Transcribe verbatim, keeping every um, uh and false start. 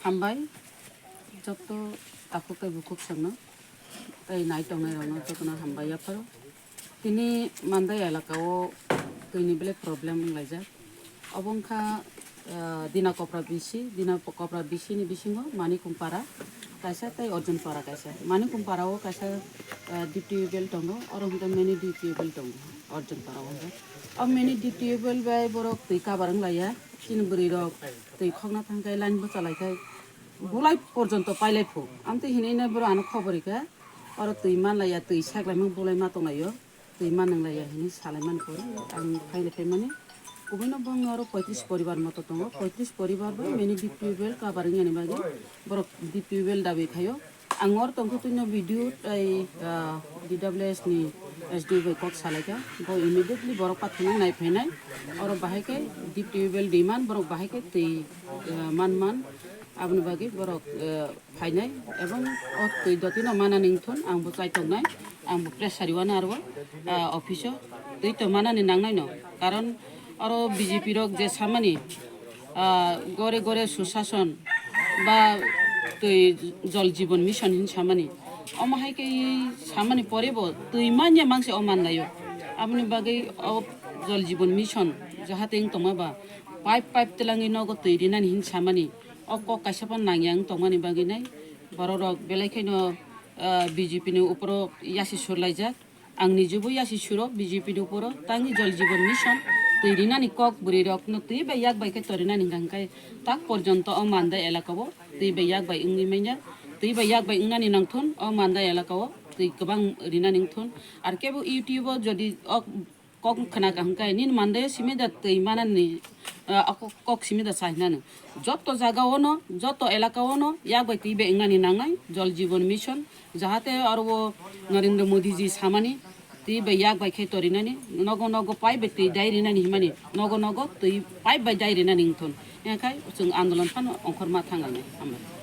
Hambai, joto takhuk tei bukhuk songno, tei nai tongnai rokno jotono hambai yapharo. Tini Mandai elaka o twini belai problem wnglaijak. Obo wngkha, ah, Dina Kopra bisi, Dina Kopra bisi ni bisingo Manikung para kaisa tei Arjun para kaisa. Manikung para o kaisa, ah, deep tubewell tongo, oro hwnkhe mini deep tubewell tongo Arjun para o hwnkhe. O mini deep tubewell bai borok twi kabar wnglaiya, chini bwrwi rok twi khokna thangkhai line bwchalaikhai bulai porjonto pailai phu. Amtwi hinwi borok ano khobor rikha. Oro twi manlaiya, twi saklaimung bulai ma tonglaio, twi manwng laiya hinwi salaimani pore ang phaile phaimani. Kubuino bongni oro poitris poribar moto tongo, poitris poribar bai mini deep tubewell kabar wngyani bagwi borok deep tubewell dabi khaio. Ang oro tongkhe twino B D O tei, ah, D W S ni S D O bai kok salaikha, bo immediately borok pathorno nai phainai, oro bahai khe deep tubewell demand borok bahai khe twi, ah, man man, aboni bagwi borok, ah, phainai, ebong o twi dotino manani wngthun, ang bo chaitongnai, ang bo pressure rwano aro, ah, office o twi to manani nangnaino, karon oro B J P rok je samani, ah, gore gore susason ba twi Jal Jeevan Mission hin samani, omo hai khe samani pore bo twi manya mangse o manlaio, aboni bagwi o Jal Jeevan Mission jahate wng tongma ba pipe pipe twlangwi nogo twi rinani hin samani. O kok kaisa phano nangya wng tongmani bagwi nai borok rok belai kheno, ah, B J P ni uporo yasi surlaijak. Ang nijebo yasi suro B J P ni uporo, tangwi Jal Jeevan Mission twi rinani kok bwrwi rokno twi bai yak bai khe torinani hwnkha hwnkhe tak porjonto o Mandai elaka o twi bai yak bai wngwi manya, twi bai yak bai wngnani nangthun o Mandai elaka o twi kwbang rinani wngthun. Ar kebo YouTube o jodi o kok khna kaham khe nini Mandai o simi da twi manani, ah, o kok, kok simi da sa hinani. Joto jaga o no, joto elaka o no yak bai twi bai wngnani nangnai Jal Jeevan Mission, jahate aro o Narendra Modi ji samani twi bai yak bai khe torinani, nogo nogo pipe bai twi dai rinani himani, nogo nogo twi pipe bai dai rinani wngthun. Enkhai chwng andolon phano ongkhorma thangnai. Hambai.